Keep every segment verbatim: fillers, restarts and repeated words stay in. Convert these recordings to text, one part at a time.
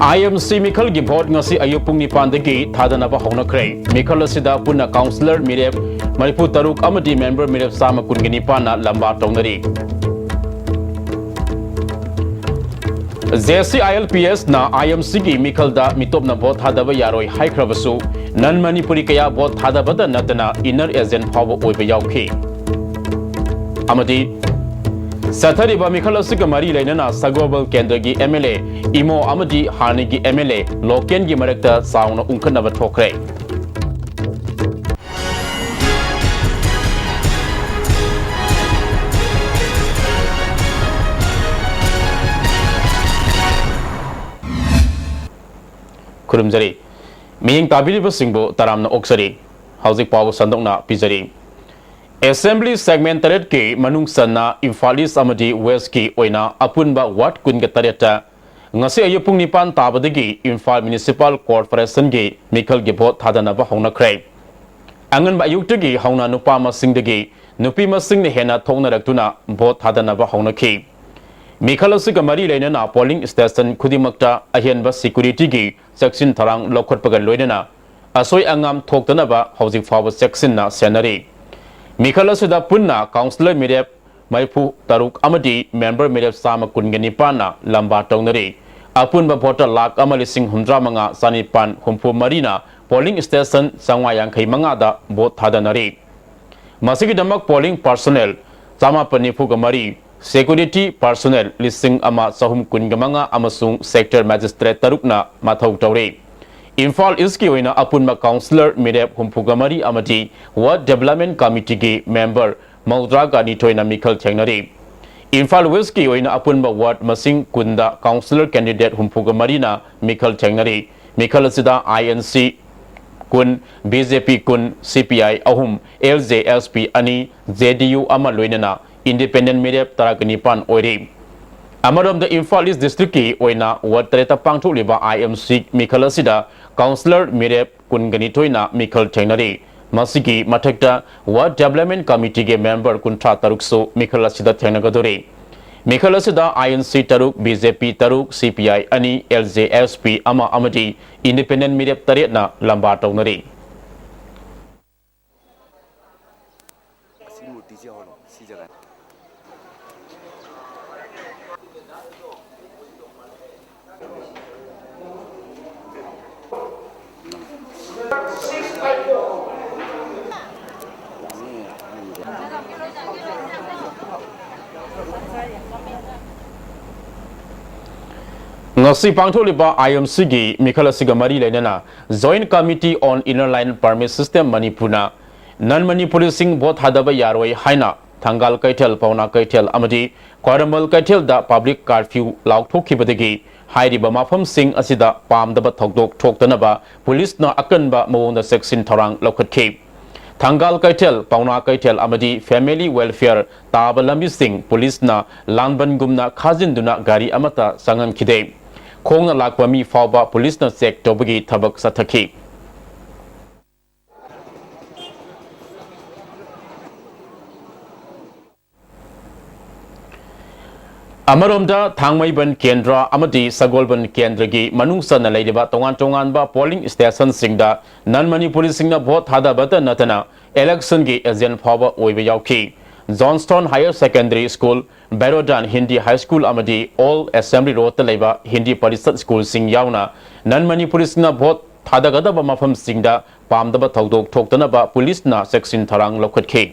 I M C ꯃꯤꯈꯜꯒꯤ vote ꯉꯁꯤ ꯑꯌꯨꯛ ꯄꯨꯡ ꯅꯤꯄꯥꯟꯗꯒꯤ ꯊꯥꯗꯅꯕ ꯍꯧꯅꯈ꯭ꯔꯦ꯫ ꯃꯤꯈꯜ ꯑꯁꯤꯗ ꯄꯨꯟꯅ ꯀꯥꯎꯟꯁꯤꯂꯔ ꯃꯤꯔꯦꯞ ꯃꯔꯤꯐꯨ ꯇꯔꯨꯛ ꯑꯃꯗꯤ ꯃꯦꯝꯕꯔ ꯃꯤꯔꯦꯞ ꯆꯥꯝꯃ ꯀꯨꯟꯒ ꯅꯤꯄꯥꯟꯅ ꯂꯝꯕꯥ ꯇꯧꯅꯔꯤ꯫ J C I L P S ꯅ I M C ꯒꯤ ꯃꯤꯈꯜꯗ ꯃꯤꯇꯣꯞꯅ ꯚꯣꯠ ꯊꯥꯗꯕ ꯌꯥꯔꯣꯏ ꯍꯥꯏꯈ꯭ꯔꯕꯁꯨ, ꯅꯟ ꯃꯅꯤꯄꯨꯔꯤ ꯀꯌꯥ ꯚꯣꯠ ꯊꯥꯗꯕꯗ ꯅꯠꯇꯅ inner agent ꯐꯥꯎꯕ ꯑꯣꯏꯕ ꯌꯥꯎꯈꯤ꯫ ꯑꯃꯗꯤ ꯆꯠꯊꯔꯤꯕ ꯃꯤꯈꯜ ꯑꯁꯤꯒ ꯃꯔꯤ ꯂꯩꯅꯅ ꯁꯒꯣꯜꯕꯜ ꯀꯦꯟꯗ꯭ꯔꯒꯤ M L A ꯏꯃꯣ ꯑꯃꯗꯤ ꯍꯥꯟꯅꯒꯤ M L A ꯂꯣꯀꯦꯟꯒꯤ ꯃꯔꯛꯇ ꯆꯥꯎꯅ ꯎꯪꯈꯠꯅꯕ ꯊꯣꯛꯈ꯭ꯔꯦ꯫ ꯈꯨꯔꯨꯝꯖꯔꯤ꯫ ꯃꯤꯠꯌꯦꯡ ꯇꯥꯕꯤꯔꯤꯕꯁꯤꯡꯕꯨ ꯇꯔꯥꯝꯅ ꯑꯣꯛꯆꯔꯤ꯫ ꯍꯧꯖꯤꯛ ꯄꯥꯎ ꯁꯟꯗꯣꯛꯅ ꯄꯤꯖꯔꯤ꯫ Assembly segment ꯇꯔꯦꯠꯀꯤ ꯃꯅꯨꯡ ꯆꯟꯅ ꯏꯝꯐꯥꯜ East ꯑꯃꯗꯤ West ꯀꯤ ꯑꯣꯏꯅ ꯑꯄꯨꯟꯕ ward ꯀꯨꯟꯒ ꯇꯔꯦꯠꯇ ꯉꯁꯤ ꯑꯌꯨꯛ ꯄꯨꯡ ꯅꯤꯄꯥꯟ ꯇꯥꯕꯗꯒꯤ ꯏꯝꯐꯥꯜ Municipal Corporation ꯒꯤ ꯃꯤꯈꯜꯒꯤ ꯚꯣꯠ ꯊꯥꯗꯅꯕ ꯍꯧꯅꯈ꯭ꯔꯦ꯫ ꯑꯉꯟꯕ ꯑꯌꯨꯛꯇꯒꯤ ꯍꯧꯅ ꯅꯨꯄꯥ ꯃꯁꯤꯡꯗꯒꯤ ꯅꯨꯄꯤ ꯃꯁꯤꯡꯅ ꯍꯦꯟꯅ ꯊꯣꯛꯅꯔꯛꯇꯨꯅ ꯚꯣꯠ ꯊꯥꯗꯅꯕ ꯍꯧꯅꯈꯤ꯫ ꯃꯤꯈꯜ ꯑꯁꯤꯒ ꯃꯔꯤ ꯂꯩꯅꯅ polling station ꯈꯨꯗꯤꯡꯃꯛꯇ ꯑꯍꯦꯟꯕ security ꯒꯤ ꯆꯦꯛꯁꯤꯟ ꯊꯧꯔꯥꯡ ꯂꯧꯈꯠꯄꯒ ꯂꯣꯏꯅꯅ ꯑꯁꯣꯏ ꯑꯉꯥꯝ ꯊꯣꯛꯇꯅꯕ ꯍꯧꯖꯤꯛ ꯐꯥꯎꯕ ꯆꯦꯛꯁꯤꯟꯅ ꯁꯦꯟꯅꯔꯤ꯫ ꯃꯤꯈꯜ ꯑꯁꯤꯗ ꯄꯨꯟꯅ ꯀꯥꯎꯟꯁꯤꯂꯔ ꯃꯤꯔꯦꯞ ꯃꯔꯤꯐꯨ ꯇꯔꯨꯛ ꯑꯃꯗꯤ ꯃꯦꯝꯕꯔ ꯃꯤꯔꯦꯞ ꯆꯥꯝꯃ ꯀꯨꯟꯒ ꯅꯤꯄꯥꯟꯅ ꯂꯝꯕꯥ ꯇꯧꯅꯔꯤ꯫ ꯑꯄꯨꯟꯕ ꯚꯣꯇꯔ ꯂꯥꯈ ꯑꯃ ꯂꯤꯁꯤꯡ ꯍꯨꯝꯗ꯭ꯔꯥ ꯃꯉꯥ ꯆꯥꯅꯤꯄꯥꯟ ꯍꯨꯝꯐꯨ ꯃꯔꯤꯅ polling station ꯆꯥꯝꯃꯉꯥ ꯌꯥꯡꯈꯩ ꯃꯉꯥꯗ ꯚꯣꯠ ꯊꯥꯗꯅꯔꯤ꯫ ꯃꯁꯤꯒꯤꯗꯃꯛ polling personnel ꯆꯥꯃꯥꯄꯟ ꯅꯤꯐꯨꯒ ꯃꯔꯤ, security personnel ꯂꯤꯁꯤꯡ ꯑꯃ ꯆꯍꯨꯝ ꯀꯨꯟꯒ ꯃꯉꯥ ꯑꯃꯁꯨꯡ sector magistrate ꯇꯔꯨꯛꯅ ꯃꯊꯧ ꯇꯧꯔꯤ꯫ ꯏꯝꯐꯥꯜ East ꯀꯤ ꯑꯣꯏꯅ ꯑꯄꯨꯟꯕ ꯀꯥꯎꯟꯁꯤꯂꯔ ꯃꯤꯔꯦꯞ ꯍꯨꯝꯐꯨꯒ ꯃꯔꯤ ꯑꯃꯗꯤ ward development committee ꯒꯤ ꯃꯦꯝꯕꯔ ꯃꯧꯗ꯭ꯔꯥꯒ ꯅꯤꯊꯣꯏꯅ ꯃꯤꯈꯜ ꯊꯦꯡꯅꯔꯤ꯫ ꯏꯝꯐꯥꯜ West ꯀꯤ ꯑꯣꯏꯅ ꯑꯄꯨꯟꯕ ward ꯃꯁꯤꯡ ꯀꯨꯟꯗ ꯀꯥꯎꯟꯁꯤꯂꯔ candidate ꯍꯨꯝꯐꯨꯒ ꯃꯔꯤꯅ ꯃꯤꯈꯜ ꯊꯦꯡꯅꯔꯤ꯫ ꯃꯤꯈꯜ ꯑꯁꯤꯗ I N C ꯀꯨꯟ, B J P ꯀꯨꯟ, C P I ꯑꯍꯨꯝ, L J S P ꯑꯅꯤ, J D U ꯑꯃ ꯂꯣꯏꯅꯅ independent ꯃꯤꯔꯦꯞ ꯇꯔꯥꯒ ꯅꯤꯄꯥꯟ ꯑꯣꯏꯔꯤ꯫ ꯑꯃꯔꯣꯝꯗ ꯏꯝꯐꯥꯜ East district ꯀꯤ ꯑꯣꯏꯅ ward ꯇꯔꯦꯠꯇ ꯄꯥꯡꯊꯣꯛꯂꯤꯕ I M C ꯃꯤꯈꯜ ꯑꯁꯤꯗ ꯀꯥꯎꯟꯁꯤꯂꯔ ꯃꯤꯔꯦꯞ ꯀꯨꯟꯒ ꯅꯤꯊꯣꯏꯅ ꯃꯤꯈꯜ ꯊꯦꯡꯅꯔꯤ꯫ ꯃꯁꯤꯒꯤ ꯃꯊꯛꯇ ward development committee ꯒꯤ ꯃꯦꯝꯕꯔ ꯀꯨꯟꯊ꯭ꯔꯥ ꯇꯔꯨꯛꯁꯨ ꯃꯤꯈꯜ ꯑꯁꯤꯗ ꯊꯦꯡꯅꯒꯗꯧꯔꯤ꯫ ꯃꯤꯈꯜ ꯑꯁꯤꯗ I N C ꯇꯔꯨꯛ, B J P ꯇꯔꯨꯛ, C P I ꯑꯅꯤ, L J S P ꯑꯃ ꯑꯃꯗꯤ independent ꯃꯤꯔꯦꯞ ꯇꯔꯦꯠꯅ ꯂꯝꯕꯥ ꯇꯧꯅꯔꯤ꯫ ꯑꯁꯤ ꯃꯨꯔꯇꯤꯁꯦ ꯍꯧꯔꯣ, ꯁꯤ ꯖꯒꯥꯗ꯫ ꯉꯁꯤ ꯄꯥꯡꯊꯣꯛꯂꯤꯕ I M Cꯒꯤ ꯃꯤꯈꯜ ꯑꯁꯤꯒ ꯃꯔꯤ ꯂꯩꯅꯅ Joint Committee on Inner Line Permit System ꯃꯅꯤꯄꯨꯔꯅ non Manipuriꯁꯤꯡ ꯚꯣꯠ ꯊꯥꯗꯕ ꯌꯥꯔꯣꯏ ꯍꯥꯏꯅ ꯊꯪꯒꯥꯜ ꯀꯩꯊꯦꯜ, ꯄꯥꯎꯅꯥ ꯀꯩꯊꯦꯜ ꯑꯃꯗꯤ ꯈ꯭ꯋꯥꯏꯔꯝꯕꯟ ꯀꯩꯊꯦꯜꯗ public curfew ꯂꯥꯎꯊꯣꯛꯈꯤꯕꯗꯒꯤ ꯍꯥꯏꯔꯤꯕ ꯃꯐꯝꯁꯤꯡ ꯑꯁꯤꯗ ꯄꯥꯝꯗꯕ ꯊꯧꯗꯣꯛ ꯊꯣꯛꯇꯅꯕ ꯄꯨꯂꯤꯁꯅ ꯑꯀꯟꯕ ꯃꯑꯣꯡꯗ ꯆꯦꯛꯁꯤꯟ ꯊꯧꯔꯥꯡ ꯂꯧꯈꯠꯈꯤ꯫ ꯊꯪꯒꯥꯜ ꯀꯩꯊꯦꯜ, ꯄꯥꯎꯅꯥ ꯀꯩꯊꯦꯜ ꯑꯃꯗꯤ Family Welfare ꯇꯥꯕ ꯂꯝꯕꯤꯁꯤꯡ ꯄꯨꯂꯤꯁꯅ ꯂꯥꯟꯕꯟꯒꯨꯝꯅ ꯈꯥꯖꯤꯟꯗꯨꯅ ꯒꯥꯔꯤ ꯑꯃꯠꯇ ꯆꯪꯍꯟꯈꯤꯗꯦ꯫ ꯈꯣꯡꯅ ꯂꯥꯛꯄ ꯃꯤ ꯐꯥꯎꯕ ꯄꯨꯂꯤꯁꯅ check ꯇꯧꯕꯒꯤ ꯊꯕꯛ ꯆꯠꯊꯈꯤ꯫ ꯑꯃꯔꯣꯝꯗ ꯊꯥꯡꯃꯩꯕꯟ ꯀꯦꯟꯗ꯭ꯔ ꯑꯃꯗꯤ ꯁꯒꯣꯜꯕꯟ ꯀꯦꯟꯗ꯭ꯔꯒꯤ ꯃꯅꯨꯡ ꯆꯟꯅ ꯂꯩꯔꯤꯕ ꯇꯣꯉꯥꯟ ꯇꯣꯉꯥꯟꯕ polling stationꯁꯤꯡꯗ non Manipuriꯁꯤꯡꯅ ꯚꯣꯠ ꯊꯥꯗꯕꯇ ꯅꯠꯇꯅ electionꯒꯤ agent ꯐꯥꯎꯕ ꯑꯣꯏꯕ ꯌꯥꯎꯈꯤ꯫ Johnstone Higher Secondary School, Bairodan Hindi High School ꯑꯃꯗꯤ Old Assembly Roadꯇ ꯂꯩꯕ Hindi Parishad schoolꯁꯤꯡ ꯌꯥꯎꯅ non Manipuriꯁꯤꯡꯅ ꯚꯣꯠ ꯊꯥꯗꯒꯗꯕ ꯃꯐꯝꯁꯤꯡꯗ ꯄꯥꯝꯗꯕ ꯊꯧꯗꯣꯛ ꯊꯣꯛꯇꯅꯕ ꯄꯨꯂꯤꯁꯅ ꯆꯦꯛꯁꯤꯟ ꯊꯧꯔꯥꯡ ꯂꯧꯈꯠꯈꯤ꯫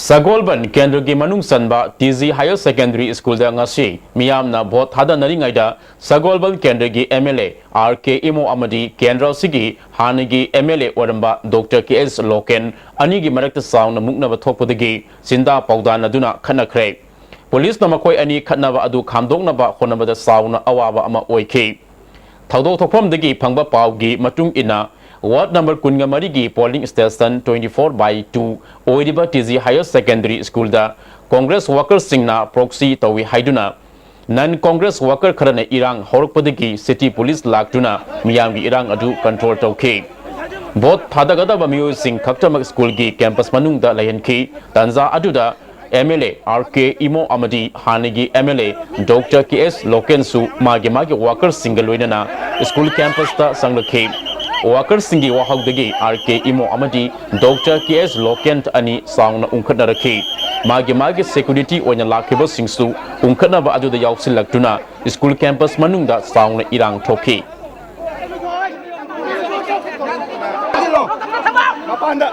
ꯁꯒꯣꯜꯕꯟ ꯀꯦꯟꯗ꯭ꯔꯒꯤ ꯃꯅꯨꯡ ꯆꯟꯕ T G Higher Secondary Schoolꯗ ꯉꯁꯤ ꯃꯤꯌꯥꯝꯅ ꯚꯣꯠ ꯊꯥꯗꯅꯔꯤꯉꯩꯗ ꯁꯒꯣꯜꯕꯟ ꯀꯦꯟꯗ꯭ꯔꯒꯤ M L A R K Imo ꯑꯃꯗꯤ ꯀꯦꯟꯗ꯭ꯔ ꯑꯁꯤꯒꯤ ꯍꯥꯟꯅꯒꯤ M L A ꯑꯣꯏꯔꯝꯕ Doctor K S ꯂꯣꯀꯦꯟ ꯑꯅꯤꯒꯤ ꯃꯔꯛꯇ ꯆꯥꯎꯅ ꯃꯨꯛꯅꯕ ꯊꯣꯛꯄꯗꯒꯤ ꯆꯤꯟꯗꯥ ꯄꯥꯎꯗꯥꯅꯗꯨꯅ ꯈꯠꯅꯈ꯭ꯔꯦ꯫ ꯄꯨꯂꯤꯁꯅ ꯃꯈꯣꯏ ꯑꯅꯤ ꯈꯠꯅꯕ ꯑꯗꯨ ꯈꯥꯝꯗꯣꯛꯅꯕ ꯍꯣꯠꯅꯕꯗ ꯆꯥꯎꯅ ꯑꯋꯥꯕ ꯑꯃ ꯑꯣꯏꯈꯤ꯫ ꯊꯧꯗꯣꯛ ꯊꯣꯛꯐꯝꯗꯒꯤ ꯐꯪꯕ ꯄꯥꯎꯒꯤ ꯃꯇꯨꯡ ꯏꯟꯅ, Ward number ꯀꯨꯟꯒ ꯃꯔꯤꯒꯤ polling station twenty four by two ꯑꯣꯏꯔꯤꯕ T G Higher Secondary Schoolꯗ Congress workerꯁꯤꯡꯅ proxy ꯇꯧꯏ ꯍꯥꯏꯗꯨꯅ non Congress worker ꯈꯔꯅ ꯏꯔꯥꯡ ꯍꯧꯔꯛꯄꯗꯒꯤ city police ꯂꯥꯛꯇꯨꯅ ꯃꯤꯌꯥꯝꯒꯤ ꯏꯔꯥꯡ ꯑꯗꯨ control ꯇꯧꯈꯤ꯫ Vote ꯊꯥꯗꯒꯗꯕ ꯃꯤꯑꯣꯏꯁꯤꯡ ꯈꯛꯇꯃꯛ schoolꯒꯤ campus ꯃꯅꯨꯡꯗ ꯂꯩꯍꯟꯈꯤ꯫ ꯇꯥꯟꯖꯥ ꯑꯗꯨꯗ M L A R K Imo ꯑꯃꯗꯤ ꯍꯥꯟꯅꯒꯤ M L A Doctor K S ꯂꯣꯀꯦꯟꯁꯨ ꯃꯥꯒꯤ ꯃꯥꯒꯤ workerꯁꯤꯡꯒ ꯂꯣꯏꯅꯅ school campusꯇ ꯆꯪꯂꯛꯈꯤ꯫ Workerꯁꯤꯡꯒꯤ ꯋꯥꯍꯧꯗꯒꯤ R K ꯏꯃꯣ ꯑꯃꯗꯤ Doctor K S ꯂꯣꯀꯦꯟ ꯑꯅꯤ ꯆꯥꯎꯅ ꯎꯪꯈꯠꯅꯔꯛꯈꯤ꯫ ꯃꯥꯒꯤ ꯃꯥꯒꯤ security ꯑꯣꯏꯅ ꯂꯥꯛꯈꯤꯕꯁꯤꯡꯁꯨ ꯎꯪꯈꯠꯅꯕ ꯑꯗꯨꯗ ꯌꯥꯎꯁꯤꯜꯂꯛꯇꯨꯅ school campus ꯃꯅꯨꯡꯗ ꯆꯥꯎꯅ ꯏꯔꯥꯡ ꯊꯣꯛꯈꯤ꯫ ꯃꯄꯥꯟꯗ꯫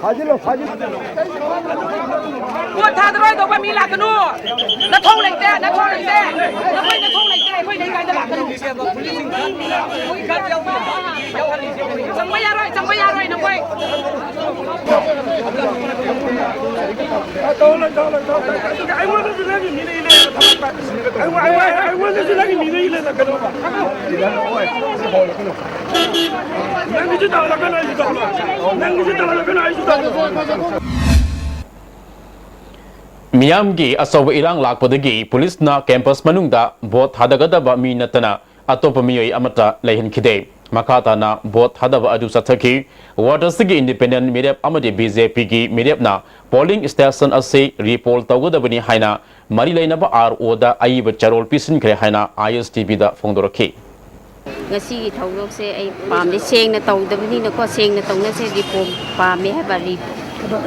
ꯐꯥꯖꯤꯜꯂꯣ, ꯐꯥꯖꯤꯜꯂꯣ꯫ ꯄꯣꯠ ꯊꯥꯗꯔꯣꯏꯗꯧꯕ ꯃꯤ ꯂꯥꯛꯀꯅꯨ꯫ ꯅꯊꯧ ꯂꯩꯇꯦ, ꯅꯊꯧ ꯂꯩꯇꯦ꯫ ꯅꯈꯣꯏ ꯅꯊꯧ ꯂꯩꯇꯦ, ꯑꯩꯈꯣꯏ ꯂꯩꯀꯥꯏꯗ ꯂꯥꯛꯀꯅꯨ꯫ ꯆꯪꯕ ꯌꯥꯔꯣꯏ, ꯆꯪꯕ ꯌꯥꯔꯣꯏ ꯅꯈꯣꯏ꯫ ꯇꯧꯍꯜꯂꯣꯏ, ꯇꯧꯍꯜꯂꯣꯏ, ꯇꯧꯍꯜꯂꯣꯏ꯫ ꯑꯩꯉꯣꯟꯗꯁꯨ ꯅꯪꯒꯤ ꯃꯤꯅ ꯏꯜꯂꯦꯅ ꯊꯕꯛ ꯇꯥꯏ꯫ ꯑꯩꯉꯣꯟ-, ꯑꯩꯉꯣꯟ-, ꯑꯩꯉꯣꯟꯗꯁꯨ ꯅꯪꯒꯤ ꯃꯤꯅ ꯏꯜꯂꯦꯅ ꯀꯩꯅꯣ꯫ ꯅꯪꯒꯤꯁꯨ ꯇꯧꯍꯜꯂꯛꯀꯅꯨ, ꯑꯩꯁꯨ ꯇꯧꯍꯜꯂꯣꯏ꯫ ꯅꯪꯒꯤꯁꯨ ꯇꯧꯍꯜꯂꯛꯀꯅꯨ, ꯑꯩꯁꯨ ꯇꯧꯍꯜꯂꯣꯏ꯫ ꯃꯤꯌꯥꯝꯒꯤ ꯑꯆꯧꯕ ꯏꯔꯥꯡ ꯂꯥꯛꯄꯗꯒꯤ ꯄꯨꯂꯤꯁꯅ campus ꯃꯅꯨꯡꯗ vote ꯊꯥꯗꯒꯗꯕ ꯃꯤ ꯅꯠꯇꯅ ꯑꯇꯣꯞꯄ ꯃꯤꯑꯣꯏ ꯑꯃꯠꯇ ꯂꯩꯍꯟꯈꯤꯗꯦ꯫ ꯃꯈꯥ ꯇꯥꯅ vote ꯊꯥꯗꯕ ꯑꯗꯨ ꯆꯠꯊꯈꯤ꯫ Ward ꯑꯁꯤꯒꯤ independent ꯃꯤꯔꯦꯞ ꯑꯃꯗꯤ B J Pꯒꯤ ꯃꯤꯔꯦꯞꯅ polling station ꯑꯁꯤ repoll ꯇꯧꯒꯗꯕꯅꯤ ꯍꯥꯏꯅ ꯃꯔꯤ ꯂꯩꯅꯕ R Oꯗ ꯑꯏꯕ ꯆꯦꯔꯣꯜ ꯄꯤꯁꯤꯟꯈ꯭ꯔꯦ ꯍꯥꯏꯅ I S T Vꯗ ꯐꯣꯡꯗꯣꯔꯛꯈꯤ꯫ ꯉꯁꯤꯒꯤ ꯊꯧꯗꯣꯛꯁꯦ ꯑꯩ ꯄꯥꯝꯗꯦ꯫ ꯁꯦꯡꯅ ꯇꯧꯗꯕꯅꯤꯅꯀꯣ, ꯁꯦꯡꯅ ꯇꯧꯅꯁꯦ꯫ Report ꯄꯥꯝꯃꯦ ꯍꯥꯏꯕ, ꯔꯤ-,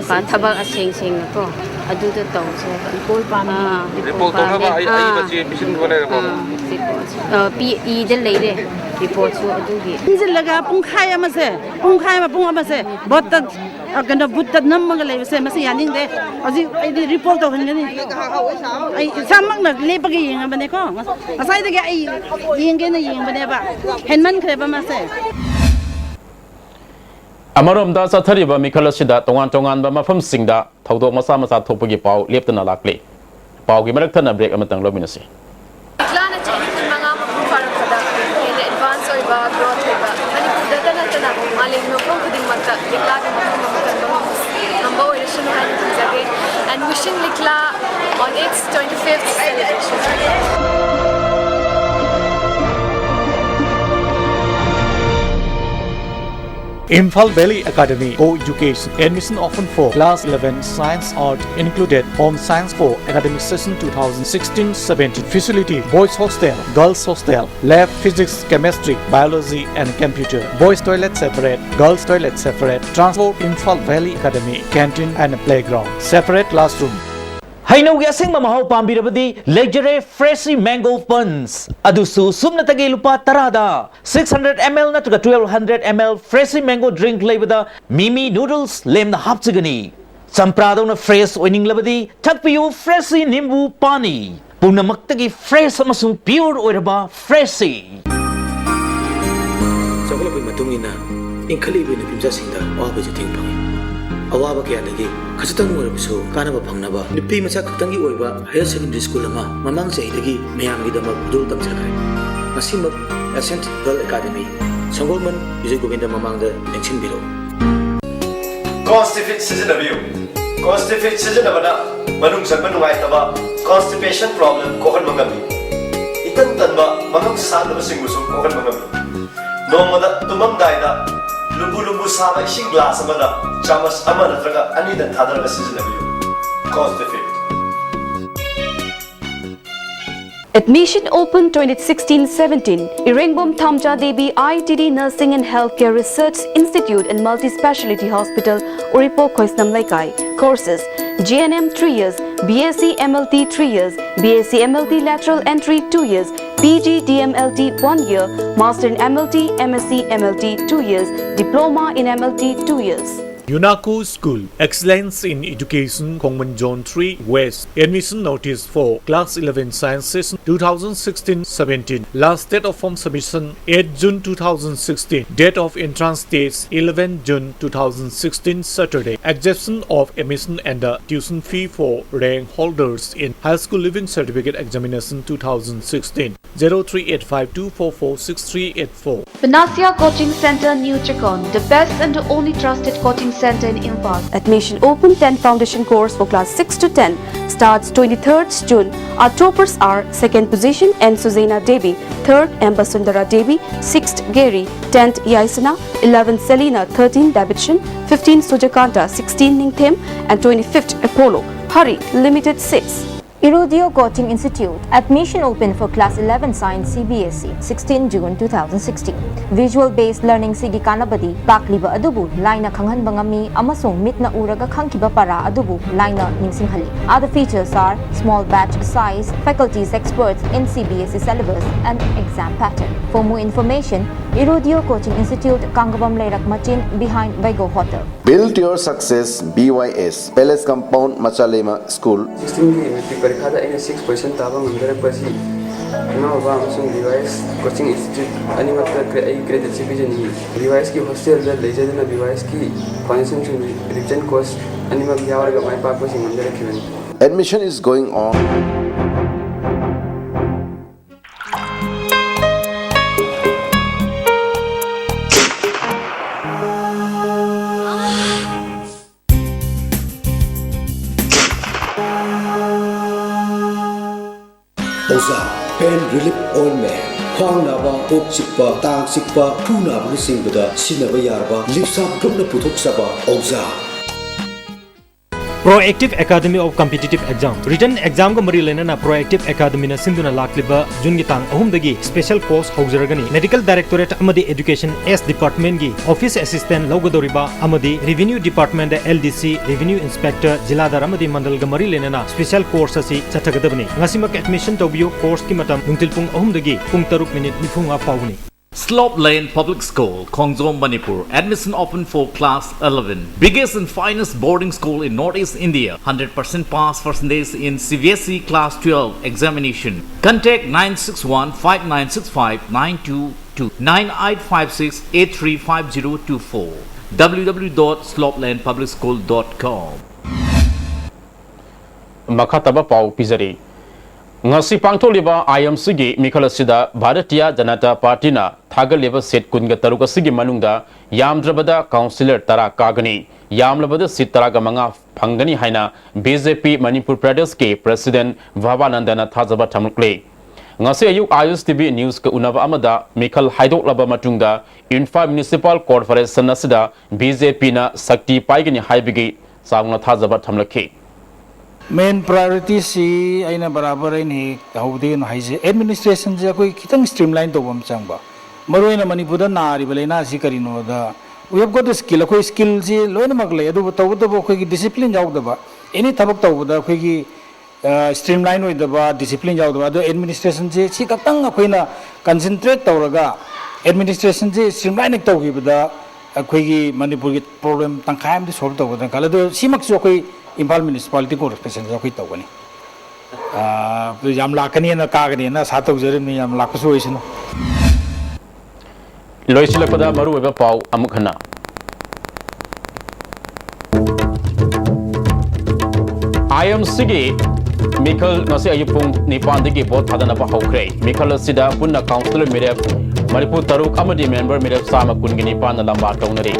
ꯄꯥ-, ꯊꯕꯛ ꯑꯁꯦꯡ ꯁꯦꯡꯅꯀꯣ, ꯑꯗꯨꯗ ꯇꯧꯁꯦ ꯍꯥꯏꯕ꯫ Report ꯄꯥꯝꯃꯦ꯫ ꯑꯥ, Report ꯇꯧꯅꯕ ꯄꯥꯝꯃꯦ꯫ ꯑꯩ, ꯑꯩ ꯑꯥ꯫ ꯃꯆꯦ ꯄꯤꯁꯤꯟꯈꯤꯕ ꯂꯩꯔꯕꯣ? ꯑꯥ, report, ꯑꯥ, ꯄꯤ-, ꯏꯗ ꯂꯩꯔꯦ reportꯁꯨ ꯑꯗꯨꯒꯤ꯫ ꯄꯤꯁꯤꯜꯂꯒ ꯄꯨꯡꯈꯥꯏ ꯑꯃꯁꯦ, ꯄꯨꯡꯈꯥꯏ ꯑꯃ, ꯄꯨꯡ ꯑꯃꯁꯦ voteꯇ, ꯑ, ꯀꯩꯅꯣ, boothꯇ ꯅꯝꯃꯒ ꯂꯩꯕꯁꯦ ꯃꯁꯤ ꯌꯥꯅꯤꯡꯗꯦ꯫ ꯍꯧꯖꯤꯛ ꯑꯩꯗꯤ report ꯇꯧꯍꯟꯒꯅꯤ꯫ ꯑꯩ ꯏꯁꯥꯃꯛꯅ ꯂꯦꯞꯄꯒ ꯌꯦꯡꯉꯕꯅꯦꯀꯣ꯫ ꯉꯁꯥꯏꯗꯒꯤ ꯑꯩ ꯌꯦꯡꯒꯦꯅ ꯌꯦꯡꯕꯅꯦꯕ꯫ ꯍꯦꯟꯃꯟꯈ꯭ꯔꯦꯕ ꯃꯥꯁꯦ꯫ ꯑꯃꯔꯣꯝꯗ ꯆꯠꯊꯔꯤꯕ ꯃꯤꯈꯜ ꯑꯁꯤꯗ ꯇꯣꯉꯥꯟ ꯇꯣꯉꯥꯟꯕ ꯃꯐꯝꯁꯤꯡꯗ ꯊꯧꯗꯣꯛ ꯃꯆꯥ ꯃꯆꯥ ꯊꯣꯛꯄꯒꯤ ꯄꯥꯎ ꯂꯦꯞꯇꯅ ꯂꯥꯛꯂꯤ꯫ ꯄꯥꯎꯒꯤ ꯃꯔꯛ ꯊꯠꯅ ꯕ꯭ꯔꯦꯛ ꯑꯃꯇꯪ ꯂꯧꯃꯤꯟꯅꯁꯤ꯫ ꯂꯤꯛꯂꯥꯅ ꯆꯍꯤ ꯀꯨꯟꯃꯉꯥ ꯃꯄꯨꯡ ꯐꯥꯔꯛꯄꯗ ꯍꯦꯟꯅ ꯑꯦꯗꯚꯥꯟꯁ ꯑꯣꯏꯕ ꯒ꯭ꯔꯣꯊ ꯂꯩꯕ, ꯃꯅꯤꯄꯨꯔꯗꯇ ꯅꯠꯇꯅ ꯃꯥꯂꯦꯝꯒꯤ ꯃꯐꯝ ꯈꯨꯗꯤꯡꯃꯛꯇ ꯂꯤꯛꯂꯥꯒꯤ ꯃꯐꯝ ꯑꯃ ꯀꯟꯕ ꯉꯝꯕ ꯑꯣꯏꯔꯁꯅꯨ ꯍꯥꯏꯅ ꯊꯝꯖꯒꯦ꯫ And wishing Likla on its twenty-fifth celebration. Imphal Valley Academy, co-education, admission open for class eleven, science, art included. Home science for academic session two thousand sixteen seventeen. Facility: boys hostel, girls hostel, lab, physics, chemistry, biology and computer. Boys toilet separate, girls toilet separate. Transport: Imphal Valley Academy, canteen and playground, separate classroom. ꯍꯩꯅꯧꯒꯤ ꯑꯁꯦꯡꯕ ꯃꯍꯥꯎ ꯄꯥꯝꯕꯤꯔꯕꯗꯤ ꯂꯩꯖꯔꯦ Freshie Mango Punch꯫ ꯑꯗꯨꯁꯨ ꯁꯨꯞꯅꯇꯒꯤ ꯂꯨꯄꯥ ꯇꯔꯥꯗ꯫ Six hundred M L ꯅꯠꯇ꯭ꯔꯒ twelve hundred M L Freshie Mango Drink ꯂꯩꯕꯗ ꯃꯤꯃꯤ ꯅꯨꯗꯜꯁ ꯂꯦꯝꯅ ꯍꯥꯞꯆꯒꯅꯤ꯫ ꯆꯝꯄ꯭ꯔꯥꯗꯧꯅ ꯐ꯭ꯔꯦꯁ ꯑꯣꯏꯅꯤꯡꯂꯕꯗꯤ ꯊꯛꯄꯤꯌꯨ Freshie ꯅꯤꯝꯕꯨ ꯄꯥꯅꯤ꯫ ꯄꯨꯝꯅꯃꯛꯇꯒꯤ ꯐ꯭ꯔꯦꯁ ꯑꯃꯁꯨꯡ ꯄ꯭ꯌꯨꯔ ꯑꯣꯏꯔꯕ Freshie꯫ ꯆꯥꯎꯈꯠꯂꯛꯄꯒꯤ ꯃꯇꯨꯡ ꯏꯟꯅ ꯏꯟꯈꯠꯂꯛꯂꯤꯕ ꯅꯨꯄꯤ ꯃꯆꯥꯁꯤꯡꯗ ꯑꯋꯥꯕ ꯆꯩꯊꯦꯡ ꯐꯪꯏ꯫ ꯑꯋꯥꯕ ꯀꯌꯥꯗꯒꯤ ꯈꯖꯤꯛꯇꯪ ꯑꯣꯏꯔꯕꯁꯨ ꯀꯥꯟꯅꯕ ꯐꯪꯅꯕ ꯅꯨꯄꯤ ꯃꯆꯥ ꯈꯛꯇꯪꯒꯤ ꯑꯣꯏꯕ ꯍꯥꯌꯔ ꯁꯦꯀꯦꯟꯗꯔꯤ ꯁ꯭ꯀꯨꯜ ꯑꯃ ꯃꯃꯥꯡ ꯆꯍꯤꯗꯒꯤ ꯃꯌꯥꯝꯒꯤꯗꯃꯛ ꯈꯨꯗꯣꯜ ꯇꯝꯖꯈ꯭ꯔꯦ꯫ ꯃꯁꯤꯃꯛ essence girl academy, ꯁꯪꯒꯣꯜꯕꯟ Bijoy Govinda ꯃꯃꯥꯡꯗ ꯂꯦꯡꯁꯤꯟꯕꯤꯔꯛꯎ꯫ ꯀꯣꯟꯁꯇꯤꯐꯤꯠ ꯁꯤꯖꯤꯟꯅꯕꯤꯌꯨ꯫ ꯀꯣꯟꯁꯇꯤꯐꯤꯠ ꯁꯤꯖꯤꯟꯅꯕꯅ ꯃꯅꯨꯡ ꯆꯪꯕ ꯅꯨꯡꯉꯥꯏꯇꯕ, ꯀꯣꯟꯁꯇꯤꯄꯦꯁꯟ ꯄ꯭ꯔꯣꯕ꯭ꯂꯦꯝ ꯀꯣꯛꯍꯟꯕ ꯉꯝꯃꯤ꯫ ꯏꯇꯟ ꯇꯟꯕ, ꯃꯉꯝ ꯁꯥꯡꯗꯕꯁꯤꯡꯕꯨꯁꯨ ꯀꯣꯛꯍꯟꯕ ꯉꯝꯃꯤ꯫ ꯅꯣꯡꯃꯗ ꯇꯨꯝꯃꯝꯗꯥꯏꯗ ꯂꯨꯝꯕꯨ ꯂꯨꯝꯕꯨ ꯁꯥꯕ ꯏꯁꯤꯡ ꯒ꯭ꯂꯥꯁ ꯑꯃꯗ ꯆꯥꯃꯁ ꯑꯃ ꯅꯠꯇ꯭ꯔꯒ ꯑꯅꯤꯗꯪ ꯊꯥꯗꯔꯒ ꯁꯤꯖꯤꯟꯅꯕꯤꯌꯨ꯫ ꯀꯣꯟꯁꯇꯤꯐꯤꯠ꯫ Admission open twenty sixteen seventeen. Irengom Thamja Devi I T D Nursing and Healthcare Research Institute and Multispeciality Hospital, Uripok, Khoisnam Leikai. Courses: G N M three years, B S C M L T three years, B S C M L T lateral entry two years, P G D M L T one year, Master in M L T, M S C M L T two years, Diploma in M L T two years. Yunako School, Excellence in Education, Khongmon Zone three West. Admission notice for Class eleven Science Session two thousand sixteen seventeen. Last date of form submission eight June two thousand sixteen. Date of entrance test eleven June two thousand sixteen, Saturday. Exemption of admission and the tuition fee for rank holders in High School Leaving Certificate Examination two thousand sixteen. Zero three eight five two four four six three eight four. Panacea Coaching Center, New Chakon, the best and the only trusted coaching center in Imphal. Admission open. Ten foundation course for class six to ten starts twenty-third June. Our toppers are: second position, N Suzena Devi; third, M Basundara Devi; sixth, Gary; tenth, Yaisana; eleventh, Selina; thirteenth, Davidson; fifteenth, Sujakanta; sixteenth, Ningthem; and twenty-fifth, Apollo. Hurry, limited seats. Irudio Coaching Institute. Admission open for class eleven Science C B S E, sixteen June two thousand sixteen. Visual based learning ꯁꯤꯒꯤ ꯀꯥꯟꯅꯕꯗꯤ ꯇꯥꯛꯂꯤꯕ ꯑꯗꯨꯕꯨ ꯂꯥꯏꯅ ꯈꯪꯍꯟꯕ ꯉꯝꯃꯤ ꯑꯃꯁꯨꯡ ꯃꯤꯠꯅ ꯎꯔꯒ ꯈꯪꯈꯤꯕ ꯄꯔꯥ ꯑꯗꯨꯕꯨ ꯂꯥꯏꯅ ꯅꯤꯡꯁꯤꯡꯍꯜꯂꯤ꯫ Other features are small batch size, faculties experts in C B S E syllabus and exam pattern. For more information, Irudio Coaching Institute, Kangabam Leirak Machin, behind Vaigo Hotel. Build your success, B Y S, Palace Compound, Machalema School. ꯁꯤꯛꯁꯇꯤꯟꯒꯤ matric ꯄꯔꯤꯈꯥꯗ ꯑꯩꯅ six percent ꯇꯥꯕ ꯉꯝꯖꯔꯛꯄ ꯑꯁꯤ ꯏꯃꯥ ꯕꯕꯥ ꯑꯃꯁꯨꯡ B Y S coaching institute ꯑꯅꯤꯃꯛꯇ ꯀ꯭ꯔꯦ-, ꯑꯩ creditꯁꯤ ꯄꯤꯖꯅꯤꯡꯏ꯫ B Y Sꯀꯤ hostelꯗ ꯂꯩꯖꯗꯨꯅ B Y Sꯀꯤ foundationꯁꯤꯡ revision course ꯑꯅꯤꯃꯛ ꯌꯥꯎꯔꯒ ꯃꯥꯏ ꯄꯥꯛꯄꯁꯤ ꯉꯝꯖꯔꯛꯈꯤꯕꯅꯤ꯫ Admission is going on. ꯑꯣꯖꯥ, pain relief ointment, ꯈ꯭ꯋꯥꯡ ꯅꯥꯕ, ꯀꯣꯛ ꯆꯤꯛꯄ, ꯇꯥꯡ ꯆꯤꯛꯄ, ꯈꯨ ꯅꯥꯕꯅꯆꯤꯡꯕꯗ ꯁꯤꯖꯤꯟꯅꯕ ꯌꯥꯔꯕ ꯂꯤꯞꯁꯥꯞ ꯒ꯭ꯔꯨꯞꯅ ꯄꯨꯊꯣꯛꯆꯕ ꯑꯣꯖꯥ꯫ Proactive Academy of Competitive Exam꯫ Written examꯒ ꯃꯔꯤ ꯂꯩꯅꯅ Proactive Academyꯅ ꯁꯤꯟꯗꯨꯅ ꯂꯥꯛꯂꯤꯕ ꯖꯨꯟꯒꯤ ꯇꯥꯡ ꯑꯍꯨꯝꯗꯒꯤ special course ꯍꯧꯖꯔꯒꯅꯤ꯫ Medical Directorate ꯑꯃꯗꯤ Education S departmentꯀꯤ office assistant ꯂꯧꯒꯗꯧꯔꯤꯕ ꯑꯃꯗꯤ Revenue Departmentꯇ L D C, Revenue Inspector, ꯖꯤꯂꯥꯗꯥꯔ ꯑꯃꯗꯤ ꯃꯟꯗꯜꯒ ꯃꯔꯤ ꯂꯩꯅꯅ special course ꯑꯁꯤ ꯆꯠꯊꯒꯗꯕꯅꯤ꯫ ꯉꯁꯤꯃꯛ admission ꯇꯧꯕꯤꯌꯨ꯫ Courseꯀꯤ ꯃꯇꯝ ꯅꯨꯡꯊꯤꯜ ꯄꯨꯡ ꯑꯍꯨꯝꯗꯒꯤ ꯄꯨꯡ ꯇꯔꯨꯛ minute ꯅꯤꯐꯨꯃꯉꯥ ꯐꯥꯎꯕꯅꯤ꯫ Slope Lane Public School, Khongjom, Manipur. Admission open for class eleven. Biggest and finest boarding school in Northeast India. Hundred percent pass percentage in C B S E class twelve examination. Contact nine six one five nine six five nine two two, nine eight five six eight three five zero two four, W W W dot slope lane public school dot com. ꯃꯈꯥ ꯇꯥꯕ ꯄꯥꯎ ꯄꯤꯖꯔꯤ꯫ ꯉꯁꯤ ꯄꯥꯡꯊꯣꯛꯂꯤꯕ I M C ꯒꯤ ꯃꯤꯈꯜ ꯑꯁꯤꯗ ꯚꯥꯔꯇꯤꯌꯥ ꯖꯅꯇꯥ ꯄꯥꯔꯇꯤꯅ ꯊꯥꯒꯠꯂꯤꯕ ꯁꯤꯠ ꯀꯨꯟꯒ ꯇꯔꯨꯛ ꯑꯁꯤꯒꯤ ꯃꯅꯨꯡꯗ ꯌꯥꯝꯗ꯭ꯔꯕꯗ ꯀꯥꯎꯟꯁꯤꯂꯔ ꯇꯔꯥ ꯀꯥꯒꯅꯤ, ꯌꯥꯝꯂꯕꯗ ꯁꯤꯠ ꯇꯔꯥꯒ ꯃꯉꯥ ꯐꯪꯒꯅꯤ ꯍꯥꯏꯅ B J P ꯃꯅꯤꯄꯨꯔ ꯄ꯭ꯔꯗꯦꯁꯀꯤ ꯄ꯭ꯔꯦꯁꯤꯗꯦꯟ ꯚꯕꯥꯅꯟꯗꯅ ꯊꯥꯖꯕ ꯊꯝꯂꯛꯂꯤ꯫ ꯉꯁꯤ ꯑꯌꯨꯛ I S T V Newsꯀ ꯎꯅꯕ ꯑꯃꯗ ꯃꯤꯈꯜ ꯍꯥꯏꯗꯣꯛꯂꯕ ꯃꯇꯨꯡꯗ ꯏꯝꯐꯥꯜ ꯃ꯭ꯌꯨꯅꯤꯁꯤꯄꯥꯜ ꯀꯣꯔꯄꯣꯔꯦꯁꯟ ꯑꯁꯤꯗ B J Pꯅ ꯁꯛꯇꯤ ꯄꯥꯏꯒꯅꯤ ꯍꯥꯏꯕꯒꯤ ꯆꯥꯎꯅ ꯊꯥꯖꯕ ꯊꯝꯂꯛꯈꯤ꯫ Main priorityꯁꯤ ꯑꯩꯅ ꯕꯔꯥꯕꯔ ꯑꯩꯅ ꯍꯦꯛ ꯍꯧꯕꯗꯒꯤ ꯑꯗꯨꯝ ꯍꯥꯏꯖꯩ, administrationꯁꯦ ꯑꯩꯈꯣꯏ ꯈꯤꯇꯪ streamline ꯇꯧꯕ ꯑꯃ ꯆꯪꯕ꯫ ꯃꯔꯨꯑꯣꯏꯅ ꯃꯅꯤꯄꯨꯔꯗ ꯅꯥꯔꯤꯕ ꯂꯥꯏꯅꯥꯁꯤ ꯀꯔꯤꯅꯣꯗ, we have got the skill, ꯑꯩꯈꯣꯏ skillꯁꯤ ꯂꯣꯏꯅꯃꯛ ꯂꯩ, ꯑꯗꯨꯕꯨ ꯇꯧꯕꯇꯕꯨ ꯑꯩꯈꯣꯏꯒꯤ discipline ꯌꯥꯎꯗꯕ, any ꯊꯕꯛ ꯇꯧꯕꯗ ꯑꯩꯈꯣꯏꯒꯤ, ꯑ, streamline ꯑꯣꯏꯗꯕ, discipline ꯌꯥꯎꯗꯕ, ꯑꯗꯣ administrationꯁꯦ ꯁꯤ ꯈꯛꯇꯪ ꯑꯩꯈꯣꯏꯅ concentrate ꯇꯧꯔꯒ administrationꯁꯦ streamline ꯍꯦꯛ ꯇꯧꯈꯤꯕꯗ ꯑꯩꯈꯣꯏꯒꯤ ꯃꯅꯤꯄꯨꯔꯒꯤ problem ꯇꯪꯈꯥꯏ ꯑꯃꯗꯤ solve ꯇꯧꯒꯗ꯭ꯔꯥ ꯈꯜꯂꯦ꯫ ꯑꯗꯣ ꯁꯤꯃꯛꯁꯨ ꯑꯩꯈꯣꯏ ꯏꯝꯐꯥꯜ ꯃ꯭ꯌꯨꯅꯤꯁꯤꯄꯥꯂꯤꯇꯤ ꯀꯣꯔꯄꯣꯔꯦꯁꯟꯁꯨ ꯑꯩꯈꯣꯏ ꯇꯧꯒꯅꯤ꯫ ꯑ, ꯌꯥꯝ ꯂꯥꯛꯀꯅꯤꯅ ꯀꯥꯒꯅꯤꯅ ꯑꯁꯥ ꯇꯧꯖꯔꯤꯕꯅꯤ, ꯌꯥꯝ ꯂꯥꯛꯄꯁꯨ ꯑꯣꯏꯁꯅꯨ꯫ ꯂꯣꯏꯁꯤꯜꯂꯛꯄꯗ ꯃꯔꯨꯑꯣꯏꯕ ꯄꯥꯎ ꯑꯃꯨꯛ ꯍꯟꯅ꯫ I M Cꯒꯤ ꯃꯤꯈꯜ ꯉꯁꯤ ꯑꯌꯨꯛ ꯄꯨꯡ ꯅꯤꯄꯥꯟꯗꯒꯤ ꯚꯣꯠ ꯊꯥꯗꯅꯕ ꯍꯧꯈ꯭ꯔꯦ꯫ ꯃꯤꯈꯜ ꯑꯁꯤꯗ ꯄꯨꯟꯅ ꯀꯥꯎꯟꯁꯤꯂꯔ ꯃꯤꯔꯦꯞ ꯃꯔꯤꯐꯨ ꯇꯔꯨꯛ ꯑꯃꯗꯤ ꯃꯦꯝꯕꯔ ꯃꯤꯔꯦꯞ ꯆꯥꯝꯃ ꯀꯨꯟꯒ ꯅꯤꯄꯥꯟꯅ ꯂꯝꯕꯥ ꯇꯧꯅꯔꯤ꯫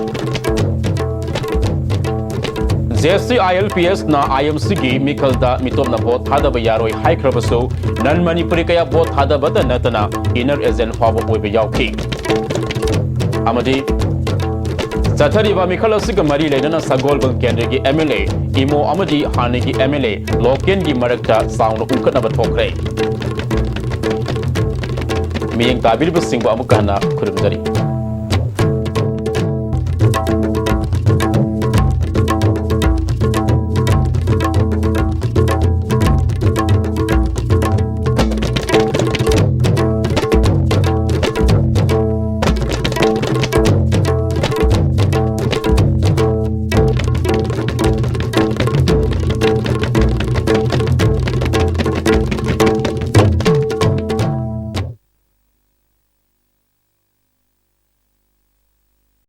J C I L P Sꯅ I M Cꯒꯤ ꯃꯤꯈꯜꯗ ꯃꯤꯇꯣꯞꯅ ꯚꯣꯠ ꯊꯥꯗꯕ ꯌꯥꯔꯣꯏ ꯍꯥꯏꯈ꯭ꯔꯕꯁꯨ, non Manipuri ꯀꯌꯥ ꯚꯣꯠ ꯊꯥꯗꯕꯇ ꯅꯠꯇꯅ inner agent ꯐꯥꯎꯕ ꯑꯣꯏꯕ ꯌꯥꯎꯈꯤ꯫ ꯑꯃꯗꯤ ꯆꯠꯊꯔꯤꯕ ꯃꯤꯈꯜ ꯑꯁꯤꯒ ꯃꯔꯤ ꯂꯩꯅꯅ ꯁꯒꯣꯜꯕꯟ ꯀꯦꯟꯗ꯭ꯔꯒꯤ M L A ꯏꯃꯣ ꯑꯃꯗꯤ ꯍꯥꯟꯅꯒꯤ M L A ꯂꯣꯀꯦꯟꯒꯤ ꯃꯔꯛꯇ ꯆꯥꯎꯅ ꯎꯪꯈꯠꯅꯕ ꯊꯣꯛꯈ꯭ꯔꯦ꯫ ꯃꯤꯠꯌꯦꯡ ꯇꯥꯕꯤꯔꯤꯕꯁꯤꯡꯕꯨ ꯑꯃꯨꯛꯀ ꯍꯟꯅ ꯈꯨꯔꯨꯝꯖꯔꯤ꯫